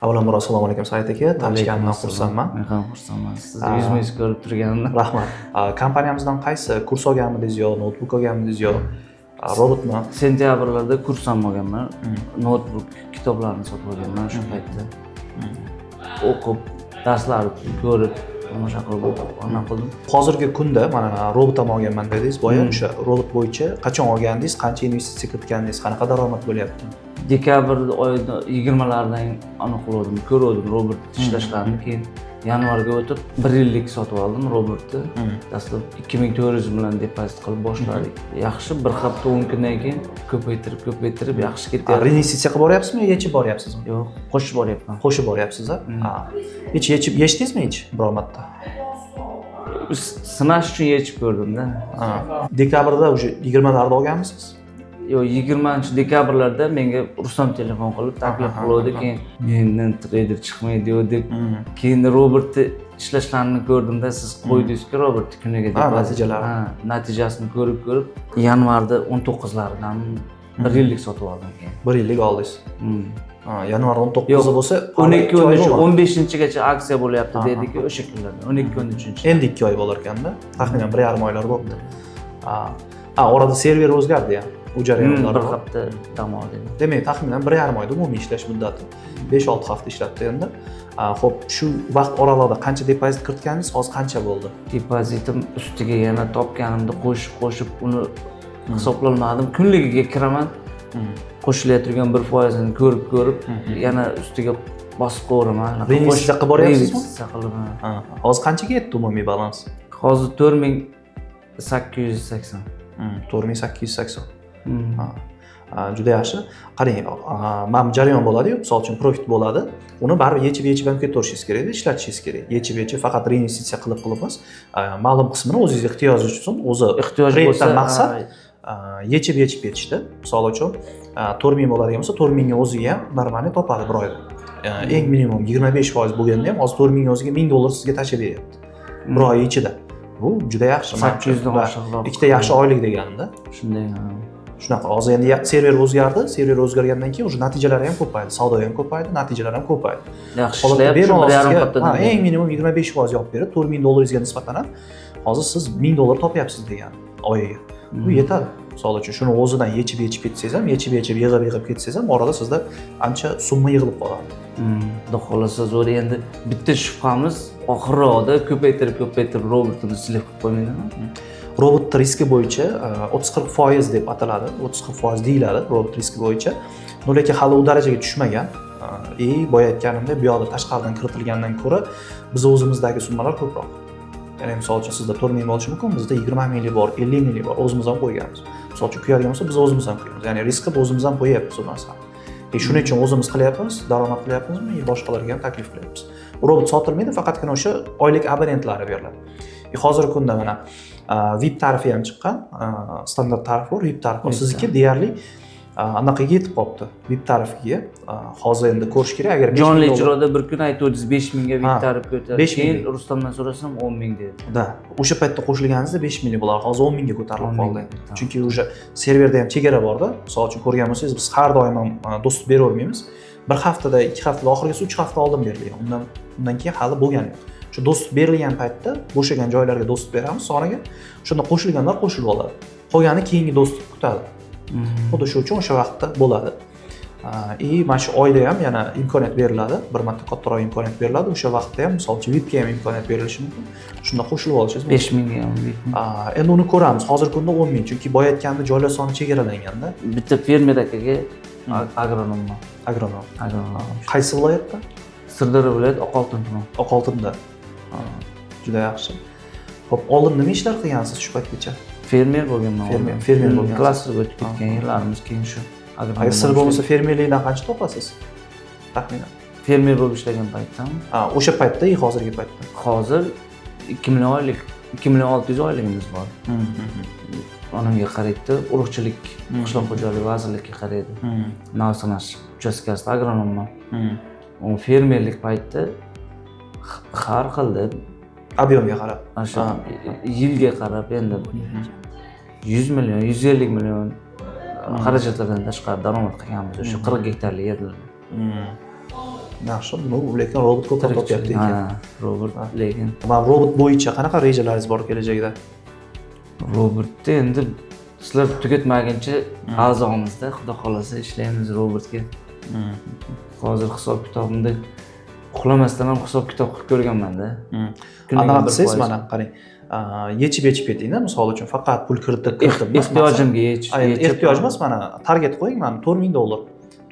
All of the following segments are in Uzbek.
Avvalambor, assalomu alaykum, Said aka, tanishganimdan xursandman. Men ham xursandman sizni yuzma yuz ko'rib turganimdan. Rahmat. Kompaniyamizdan qaysi kurs olganmidingiz yo noutbuk olganmidingiz yo robotmi? Sentyabrlarda kurs ham olganman, noutbuk, kitoblarni sotib olganman. Shu paytda o'qib, darslarni ko'rib, tomosha qilib, o'qib, anaqa qildim. Hozirgi kunda mana robot ham olganman dedingiz boya. O'sha robot bo'yicha qachon olgandingiz, qancha investitsiya kiritgandingiz, qanaqa daromad bo'lyapti? Dekabr oyida 20laridan anaqa qiluvdim, ko'ruvdim robot ishlashlarini. Keyin yanvarga o'tib, bir yillik sotib oldim robotni. Dastlab 2400 bilan depozit qilib boshladik. Yaxshi, bir hafta, 10 kundan keyin ko'paytirib, ko'paytirib, yaxshi ketyapti. Reinvestitsiya qilib boryapsizmi yo yechib boryapsizmi? Yo'q, qo'shib boryapman. Qo'shib boryapsiz a? Hech yechib, yechdingizmi hech biror marta? Sinash uchun yechib ko'rdimda. Dekabrda уже 20larda olganmisiz? Yo'q, 20-dekabrlarda menga Rustam telefon qilib taklif qiluvdi. Keyin mendan treyder chiqmaydi deb, keyin robotni ishlashlarini ko'rdimda, siz qo'ydingizku robotni kuniga depozit. Natijalari. Ha, natijasini ko'rib ko'rib, yanvarda 19laridan bir yillik sotib oldim keyin. Bir yillik oldingiz. Yanvar 19 Yo'q, bo'lsa, 12, 2 oy 13, bo'lmadi. 15-gacha aksiya bo'lyapti dediku o'sha kunlarda, 12, 13. Endi 2 oy bo'lar ekanda, taxminan 1,5 oylar bo'libdi. Ha, orada server o'zgardi ham, u jarayonlar Bir bor. hafta dam oldik. Demak, taxminan 1,5 oyda umumiy ishlash muddati, 5-6 hafta ishlatdi endi. Ho'p, shu vaqt oralig'ida qancha depozit kiritgandingiz, hozir qancha bo'ldi? Depozitim ustiga yana topganimni qo'shib qo'shib, uni hisoblolmadim. Kunligiga kiraman, qo'shilayotgan 1 foizini ko'rib ko'rib, yana ustiga bosib qo'yaveraman. Reinvestitsiya qilib boryapsizmi? Reinvestitsiya qilib, ha. Hozir qanchaga yetdi umumiy balans? Hozir 4880. 4880. Ha. Juda yaxshi. Qarang, mana bu jarayon bo'ladiyu, misol uchun, profit bo'ladi, uni baribir yechib yechib ham ketaverishingiz kerakda, ishlatishingiz kerak. Yechib yechib, faqat reinvestitsiya qilib qilib emas, ma'lum qismini o'zingiz ehtiyojingiz uchun o'zi. Ehtiyoj Tradedan bo'lsa, maqsad yechib yechib ketishda. Misol uchun, 4000 bo'ladigan bo'lsa, 4000ga o'ziga ham нормальный topadi bir oyda. Eng minimum 25% bo'lganda ham, hozir 4000ga o'ziga 1000 dollar sizga tashlab beryapti bir oy ichida. Bu juda yaxshi manimcha. 800dan Va oshiqroq. Ikkita yaxshi oylik deganida. Shunday, ha. Shunaqa. Hozir endi server o'zgardi. Server o'zgargandan keyin уже natijalari ham ko'paydi, savdo ham ko'paydi, natijalar ham ko'paydi. Yaxshi Holatda ishlayapti shu bemalol 1,5 sizga, haftadan ha, beri. eng minimum 25% yopib berib, 4000 dollaringizga nisbatan ham hozir siz 1000 dollar topyapsiz degani oyiga. Bu yetadi. Misol uchun, shuni o'zidan yechib yechib ketsangiz ham, yechib yechib, yig'ib yig'ib ketsangiz ham, orada sizda ancha summa yig'ilib qoladi. Xudo xohlasa, zo'r. Endi bitta shubhamiz, oxirroqda ko'paytirib ko'paytirib robotini слив qilib qo'ymaydimi? Robot riski bo'yicha 30-40% deb ataladi, 30-40% deyiladi robot riski bo'yicha, но lekin hali u darajaga tushmagan. И boya aytganimdek, bu yoqda tashqaridan kiritilgandan ko'ra biz o'zimizdagi summalar ko'proq. Ya'ni, misol uchun, sizda 4000 bo'lishi mumkin, bizda 20 minglik bor, 50 minglik bor, o'zimiz ham qo'yganmiz. Misol uchun, kuyadigan bo'lsa, biz o'zimiz ham qo'yamiz, ya'ni risk qilib o'zimiz ham qo'yyapmiz u narsani. И shuning uchun o'zimiz qilyapmiz, daromad qilyapmizmi и boshqalarga ham taklif qilyapmiz. Robot sotilmaydi, faqatgina o'sha oylik abonentlari beriladi. И hozirgi kunda mana VIP tarifi ham chiqqan, standart tarif bor, VIP tarif bor. VIP. Sizniki deyarli anaqaga yetib qolibdi, VIP tarifiga. Hozir endi ko'rish kerak, agar 5000 Jonli dollar- ijroda bir kun aytuvdingiz, 5000ga VIP Ha, tarif ko'tardi. 5000. Keyin Rustamdan so'rasam, 10 000 dedi. Да, o'sha paytda qo'shilganingizda 5000 bo'lardi, hozir 10 000ga ko'tarilib 10 qoldi. 000ga. Chunki уже serverda ham chegara borda. Misol uchun, ko'rgan bo'lsangiz, biz har doim ham доступ beravermaymiz. Bir haftada, 2 haftada, oxirgisi 3 hafta oldin berilgan, undan keyin hali bo'lgani yo'q. Shu доступ berilgan paytda bo'shagan joylarga доступ beramiz soniga. Shunda qo'shilganlar qo'shilib oladi, qolgani keyingi доступ kutadi. Xuddi shu uchun o'sha vaqtda bo'ladi. И mana shu oyda ham yana imkoniyat beriladi, bir marta kattaroq imkoniyat beriladi. O'sha vaqtda ham, misol uchun, VIPga ham imkoniyat berilishi mumkin, shunda qo'shilib olishingiz mumkin. 5000ga ham VIP. Endi uni ko'ramiz. Hozirgi kunda 10 000, chunki boya aytganimdek, joylar soni chegaralanganda. Bitta fermer akaga agronomman. Agronom. Agronom. Qaysi viloyatda? Sirdaryo viloyati, Oqoltin tumani. Oqoltinda. Juda yaxshi. Ho'p, oldin nima ishlar qilgansiz shu paytgacha? Fermer bo'lganman oldin. Fermer bo'lgansiz. Klasterga o'tib ketgan yillarimiz, keyin shu agronom Agar sir bo'lib bo'lmasa, fermerlikdan qancha topasiz taxminan? Fermer bo'lib ishlagan paytda? Ha, o'sha paytda и hozirgi paytda. Hozir 2 million oylik, 2 million 600 oyligimiz bor. Onamga qaraydida, urug'chilik, qishloq xo'jaligi vazirligiga qaraydi. Nav sanash uchastkasida agronomman. U fermerlik paytida har xilda. Объем ga qarab. Mana shu yilga qarab endi 100 million, 150 million xarajatlardan tashqari daromad qilganmiz o'sha 40 gektarli yerlarda. Yaxshi, ну, lekin robot ko'proq topyapti ekan. Ha, robot lekin. Va robot bo'yicha qanaqa rejalaringiz bor kelajakda? Robotni endi sizlar tugatmaguncha a'zomizda, xudo xohlasa, ishlaymiz robotga. Hozir hisob kitobimda uxlamasdan ham hisob kitob qilib ko'rganmanda. Kuniga Anaqa bir qilsangiz, foiz. mana qarang, yechib yechib ketingda. Misol uchun, faqat pul kiritib kiritib emas, Ehtiyojimga yech endi yechib. Ehtiyoj emas, mana target qo'ying, mana 4000 dollar,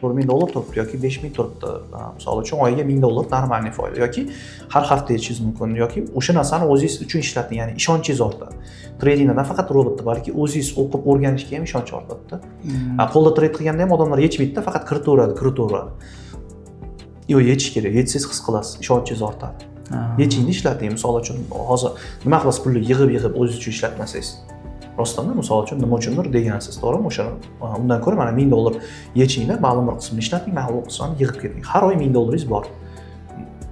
4000 dollar turibdi yoki 5000 turibdi. Misol uchun, oyiga 1000 dollar нормальный foyda yoki har hafta yechishingiz mumkin yoki o'sha narsani o'zingiz uchun ishlating, ya'ni ishonchingiz ortadi. Tradingda nafaqat robotda, balki o'zingiz o'qib o'rganishga ham ishonch ortadida. Qo'lda trade qilganda ham odamlar yechmaydida, faqat kiritaveradi, kiritaveradi. Yo'q, yechish kerak. Yechsangiz, his qilasiz, ishonchingiz ortadi. Yechingni ishlating. Misol uchun, hozir nima qilasiz pulni yig'ib yig'ib o'zingiz uchun ishlatmasangiz? Rostdan, misol uchun, nima uchundir degansiz, to'g'rimi? O'shani undan ko'ra mana 1000 dollar yechingda, ma'lum bir qismini ishlating, ma'lum bir qismini yig'ib keting. Har oy 1000 dollaringiz bor.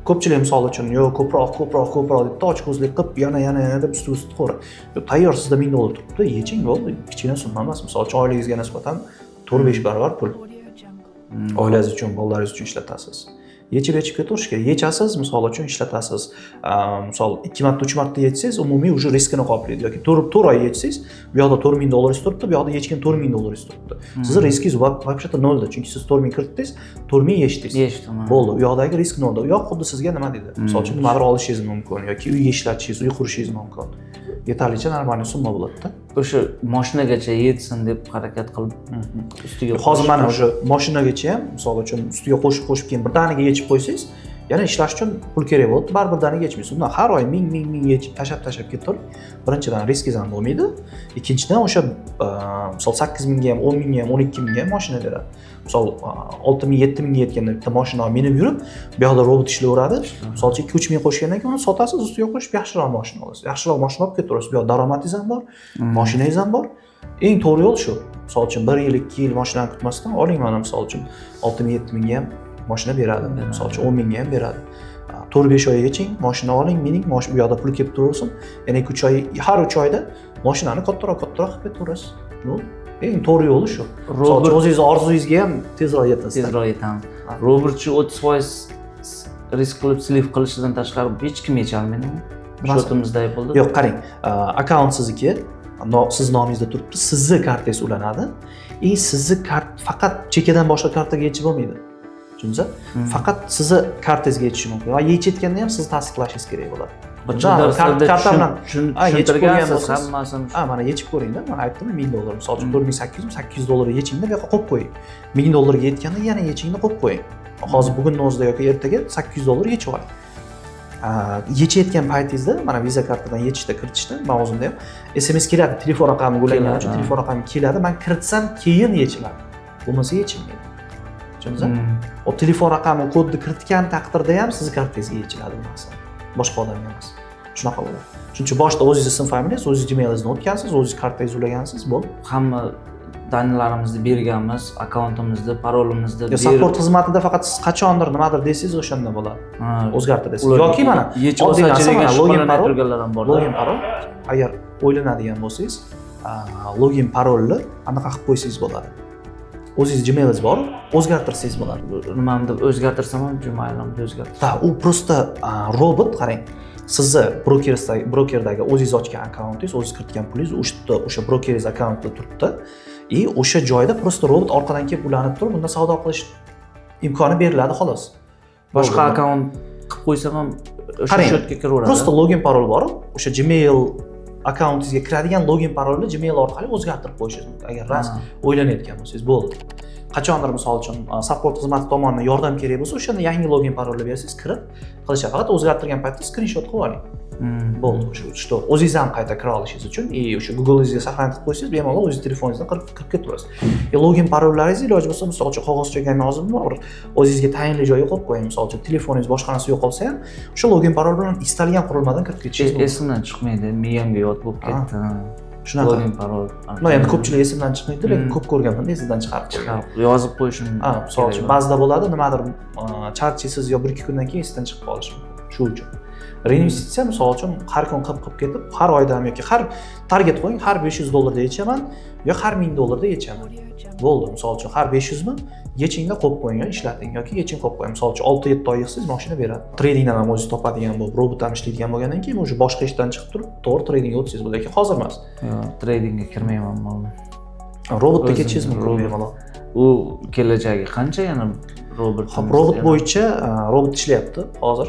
Ko'pchilik, misol uchun, yo'q, ko'proq, ko'proq, ko'proq debdi, ochko'zlik qilib, yana, yana, yana deb usti usti qo'yadi. Yo'q, tayyor sizda 1000 dollar turibdi, yeching, bo'ldi. Kichkina summa emas, misol uchun, oyligingizga nisbatan 4-5 barobar pul. Oilangiz uchun, bolalaringiz uchun ishlatasiz. Yechib yechib ketaverish kerak. Yechasiz, misol uchun, ishlatasiz. Misol, ikki marta, uch marta yechsangiz, umumiy уже riskini qoplaydi yoki 4 oy yechsangiz, bu yoqda 4000 dollaringiz turibdi, bu yoqda yechgan 4000 dollaringiz turibdi. Sizni riskingiz вообще-то nolda, chunki siz 4000 kiritdingiz, 4000 yechdingiz. Yechdim, ha. Bo'ldi, u yoqdagi risk nolda. U yoq xuddi sizga nima deydi, misol uchun, nimadir olishingiz mumkin yoki uyga ishlatishingiz, uy qurishingiz mumkin. Yetarlicha нормальный summa bo'ladida. O'sha moshinagacha yetsin deb harakat qilib, ustiga Hozir qo'shib- mana o'sha moshinagacha ham, misol uchun, ustiga qo'shib qo'shib, keyin birdaniga yechib qo'ysangiz, yana ishlash uchun pul kerak bo'ladi, baribir birdaniga yechmaysiz. Undan har oy ming, ming, ming yechib tashlab tashlab ketavering. Birinchidan, riskingiz ham bo'lmaydi, ikkinchidan, o'sha misol, 8000ga ham, 10 000ga ham, 12 000ga ham moshina beradi. Misol, 6000, 7000ga yetganda bitta moshina olib minib yurib, bu yoqda robot ishlayveradi. Misol uchun, 2-3 ming qo'shgandan keyin uni sotasiz, ustiga qo'shib yaxshiroq moshina olasiz, yaxshiroq moshina olib ketaverasiz. Bu yoqda daromadingiz ham bor, moshinangiz ham bor. Eng to'g'ri yo'l shu. Misol uchun, bir yil, 2 yil moshinani kutmasdan oling. Mana, misol uchun, 6000, 7000ga ham moshina beradi. Beradi. Misol uchun, 10 000ga ham beradi. 4-5 oy yeching, moshina oling, mining, bu yoqda pul kelib turaversin. Yana 2-3 oy, har 3 oyda moshinani kattaroq, kattaroq qilib ketaverasiz. Bu eng to'g'ri yo'li shu. Misol uchun, Robot o'zingizni orzuyingizga ham tezroq yetasiz. Tezroq yetamiz. Ha. Robotchi 30% risk qilib, слив qilishidan tashqari hech kim yecholmaydimi? Nimasi? Счёт imizda pulni. Yo'q, qarang, akkaunt sizniki, siz nomingizda turibdi, sizni kartangiz ulanadi и sizni kart faqat chekadan boshqa kartaga yechib bo'lmaydi, tushundingiz? Faqat sizni kartangizga yechishi mumkin va yechayotganda ham siz tasdiqlashingiz kerak bo'ladi. Bir Kart- karta bilan yechib ko'rgan tushuntirgansiz bo'lsangiz- hammasini. Ha, mana yechib ko'ringda, man aytdim, 1000 dollar, misol uchun, 4800, 800 dollarga yechingda, bu yoqqa qo'yib qo'ying. 1000 dollarga yetganda yana yechingda, qo'yib qo'ying. Hozir, bugunni o'zida yoki ertaga 800 dollar yechib oling. Yechayotgan paytingizda, mana Visa kartadan yechishda, kiritishda, man o'zimda ham SMS keladi, telefon raqami ulangani Keladi, uchun. Ha. Telefon raqami keladi, man kiritsam, keyin yechiladi, bo'lmasa yechilmaydi, tushundingizmi? O telefon raqami, kodni kiritgan taqdirda ham sizni kartangizga yechiladi bu narsa, boshqa odamga emas. Shunaqa bo'ladi. Shuning uchun boshida o'zingizni ism familiyangiz, o'zingiz Gmailingizni o'tgansiz, o'zingiz kartangizni ulagansiz, bo'ldi. Hamma данные larimizni berganmiz, akkauntimizni, parolimizni Yo, berib. Support xizmatida faqat siz qachondir nimadir desangiz, o'shanda bo'ladi, Ha, o'zgartirasiz. Ular Yoki mana yechib oddiy olsa narsa, degan mana login, shug'ullanib parol, turganlar ham bor. Login, parol, agar o'ylanadigan bo'lsangiz, login, parolni anaqa qilib qo'ysangiz bo'ladi. O'zingiz Gmailingiz bor, o'zgartirsangiz bo'ladi. Nimani deb o'zgartirsam ham, Gmailimni o'zgartirsam. Ha, u просто robot, qarang, sizni brokerdagi o'zingiz ochgan akkauntingiz, o'zingiz kiritgan pulingiz o'sha yerda, o'sha brokeringiz akkauntida turibdi и o'sha joyda просто robot orqadan kelib ulanib turib, unda savdo qilish imkoni beriladi, xolos. Boshqa Bo'ldi. akkaunt qilib qo'ysam ham o'sha Qarang, счёт ga kiraveradi. Просто login, parol bor, o'sha Gmail akkauntingizga kiradigan login, parolni Gmail orqali o'zgartirib qo'yishingiz mumkin, agar rost o'ylanayotgan bo'lsangiz. Bo'ldi. Qachondir, misol uchun, support xizmati tomonidan yordam kerak bo'lsa, o'shanda yangi login, parolni bersangiz, kirib qilishadi. Faqat o'zgartirgan paytda skrinshot qilib oling. Bo'ldi, shu, что o'zingiz ham qayta kira olishingiz uchun и o'sha Google'ingizga сохранить qilib qo'ysangiz, bemalol o'zingiz telefoningizdan kirib ketaverasiz. И login, parollaringizni iloji bo'lsa, misol uchun, qog'ozchaga ham yozibmi, bir o'zingizga tayinli joyga qo'yib qo'ying. Misol uchun, telefoningiz, boshqa narsa yo'qolsa ham, o'sha login, parol bilan istalgan qurilmadan kirib ketishingiz mumkin. Esimdan chiqmaydi, miyamga yod bo'lib ketdi. Shunaqa. Login, parol. No, endi ko'pchilik esimdan chiqmaydi, lekin ko'p ko'rganman, esidan chiqarib qo'ygan. Chiqarib yozib qo'yishim Ha, misol uchun, kerak. ba'zida bo'ladi, nimadir charchaysiz yo 1-2 kundan keyin esdan chiqib qolishi mumkin. Shu uchun reinvestitsiya, misol uchun, har kun qilib qilib ketib, har oyda ham yoki har target qo'ying, har 500 dollarda yechaman yo har 1000 dollarda yechaman. Bo'ldi. Misol uchun, har 500 ming yechingda qo'yib qo'ying, ishlating yoki yeching, qo'yib qo'ying. Misol uchun, 6-7 oy yig'sangiz, mashina beradi. Tradingdan ham o'zingiz topadigan bo'lib, robot ham ishlaydigan bo'lgandan keyin уже boshqa ishdan chiqib turib, to'g'ri tradingga o'tsangiz bo'ladi, lekin hozir emas. Yo'q, tradingga kirmayman bo'ldi. Robotda O'zim ketishingiz mumkin robot. bemalol. U kelajagi qancha yana robot? Ho'p, robot bo'yicha robot ishlayapti hozir.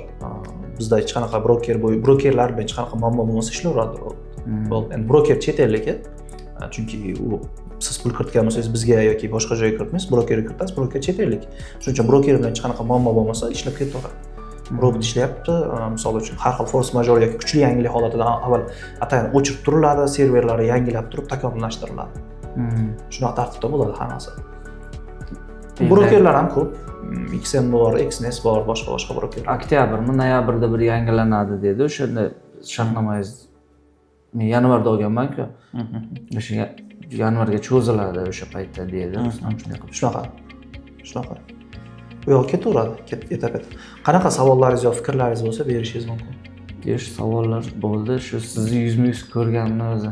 Bizda hech qanaqa broker brokerlar bilan hech qanaqa muammo bo'lmasa, ishlayveradi robot. Bo'ldi. Endi broker chet elniki, chunki u siz pul kiritgan bo'lsangiz, bizga yoki boshqa joyga kiritmaysiz, brokerga kiritasiz, broker chet ellik. Shuning uchun broker bilan hech qanaqa muammo bo'lmasa, ishlab ketaveradi. Robot ishlayapti. Misol uchun, har xil форс-мажор yoki kuchli yangilik holatidan avval atayin o'chirib turiladi, serverlari yangilab turib takomillashtiriladi. Shunaqa tartibda bo'ladi hammasi. Brokerlar ham ko'p. XM bor, Exness bor, boshqa boshqa brokerlar. Oktyabrmi, noyabrda bir yangilanadi dedi. O'shanda shartnomangiz, men yanvarda olganman-ku. O'sha yanvarga cho'ziladi o'sha paytda dedi. Rustam shunday qilib. Shunaqa. Shunaqa. U yoq ketaveradi, etap etap. Qanaqa savollaringiz yo fikrlaringiz bo'lsa, berishingiz mumkin. Shu savollar bo'ldi. Shu sizni yuzma yuz ko'rganimni o'zi.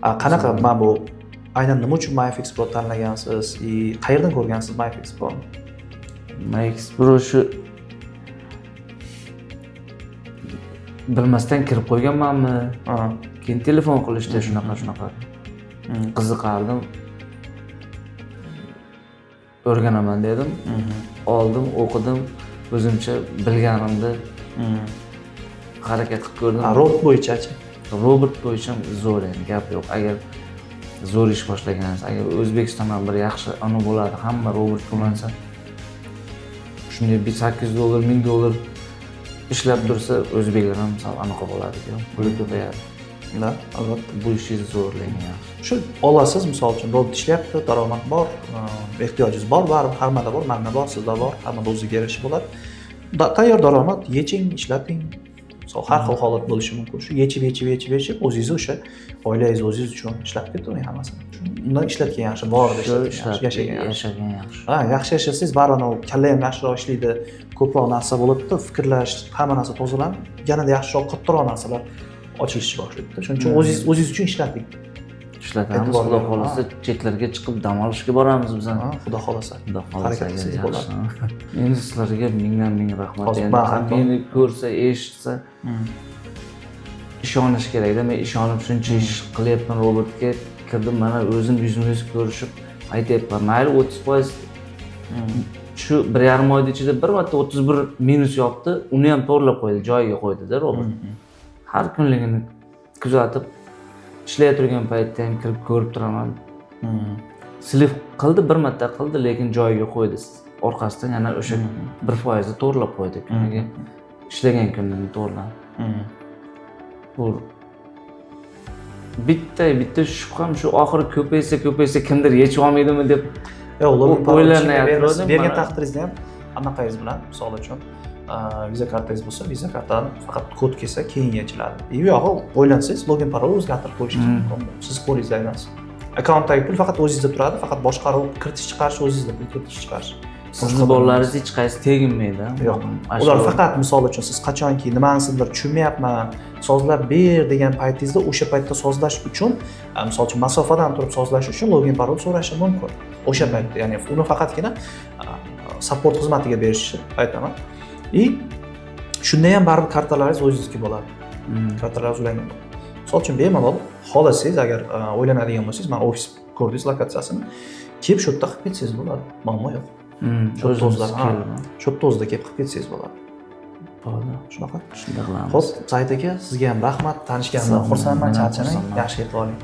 A, qanaqa, mana bu aynan nima uchun MyFX Pro tanlagansiz и qayerdan ko'rgansiz MyFX Pro'ni? MyFX Pro shu bilmasdan kirib qo'yganmanmi? Keyin telefon qilishdi, shunaqa shunaqa. Qiziqardim. O'rganaman dedim. Oldim, o'qidim. O'zimcha bilganimni harakat qilib ko'rdim. A, robot bo'yichachi? Robot bo'yicha zo'r, endi gap yo'q. Agar zo'r ish boshlagansiz, agar O'zbekistondan bir yaxshi anavi bo'ladi, hamma robot qo'llansa, shunday bir $800, $1000 ishlab tursa, o'zbeklar ham sal anaqa bo'ladi, puli ko'payadi. Да, albatta. Bu ishingiz zo'r, lekin yaxshi. Shu olasiz, misol uchun, robot ishlayapti, daromad bor, ehtiyojingiz bor, baribir hammada bor, manda bor, sizda bor, hammada o'ziga yarasha bo'ladi. Tayyor daromad, yeching, ishlating. Misol, har xil holat bo'lishi mumkin. Shu yechib, yechib, yechib, yechib, o'zingizni o'sha oilangiz, o'zingiz uchun ishlatib ketavering hammasini. Undan ishlatgan yaxshi, borida Shu ishlatgan yaxshi, yashagan yaxshi. Yashagan yaxshi. Ha, yaxshi yashasangiz, baribir anavi kalla ham yaxshiroq ishlaydi, ko'proq narsa bo'ladida, fikrlash, hamma narsa tozalanib, yanada yaxshiroq, kattaroq narsalar ochilishni boshlaydi. Shuning uchun o'zingiz uchun ishlating. Ishlatamiz, E'tibor xudo bering. xohlasa, chetlarga chiqib dam olishga boramiz biz ham. Ha, xudo xohlasa. Xudo xohlasa, Harakat agar qilsangiz yaxshi. bo'ladi. Endi sizlarga mingdan ming rahmat. Hozir Endi man ham meni ko'rsa, eshitsa, ishonish kerakda. Men ishonib shuncha ish qilyapman, robotga kirdim, mana o'zim yuzma yuz ko'rishib aytyapman. Mayli, 30% shu 1,5 oyni ichida bir marta 31 minus yopdi, uni ham to'g'irlab qo'ydi, joyiga qo'ydida robot. Har kunligini kuzatib, ishlay turgan paytda ham kirib ko'rib turaman. Слив qildi, bir marta qildi, lekin joyiga qo'ydi. Orqasidan yana o'sha 1%ni to'g'irlab qo'ydi. Kuniga ishlagan kunini to'g'irlab. Bu bitta bitta shubham shu, oxiri ko'paysa ko'paysa kimdir yechib olmaydimi deb Yo'q, login parol o'ylanayapti berasiz. edim, Bergan taqdiringizda ham anaqangiz bilan, misol uchun, Visa kartangiz bo'lsa, Visa kartadan faqat kod kelsa, keyin yechiladi. И u yog'i o'ylansangiz, login parol o'zgartirib qo'yishingiz mumkin. Siz qo'lingizda emas. Akkauntdagi pul faqat o'zingizda turadi, faqat boshqaruv, kiritish chiqarish o'zingizda, pul kiritish chiqarish. Sizni bolalaringiz hech qaysi teginmaydi. Yo'q. Ular faqat, misol uchun, siz qachonki nimanisidir tushunmayapman, sozlab ber degan paytingizda, o'sha paytda sozlash uchun, misol uchun, masofadan turib sozlash uchun login parol so'rashi mumkin. O'sha paytda, ya'ni uni faqatgina support xizmatiga berishni aytaman. И shunda ham baribir kartalaringiz o'zingizniki bo'ladi. Kartalaringiz ulangan bo'ladi. Misol uchun, bemalol xohlasangiz, agar o'ylanadigan bo'lsangiz, mana ofis ko'rdingiz lokatsiyasini, kelib shu yerda qilib ketsangiz bo'ladi. Muammo yo'q. Shu yerda O'zimiz o'zida, ha, kelib. Shu yerda o'zida kelib qilib ketsangiz bo'ladi. Bo'ldi. Shunaqa. Shunday qilamiz. Xo'p, Said aka, sizga ham rahmat. Tanishganimdan xursandman, Men ham charchamang. xursandman. Yaxshi yetib oling.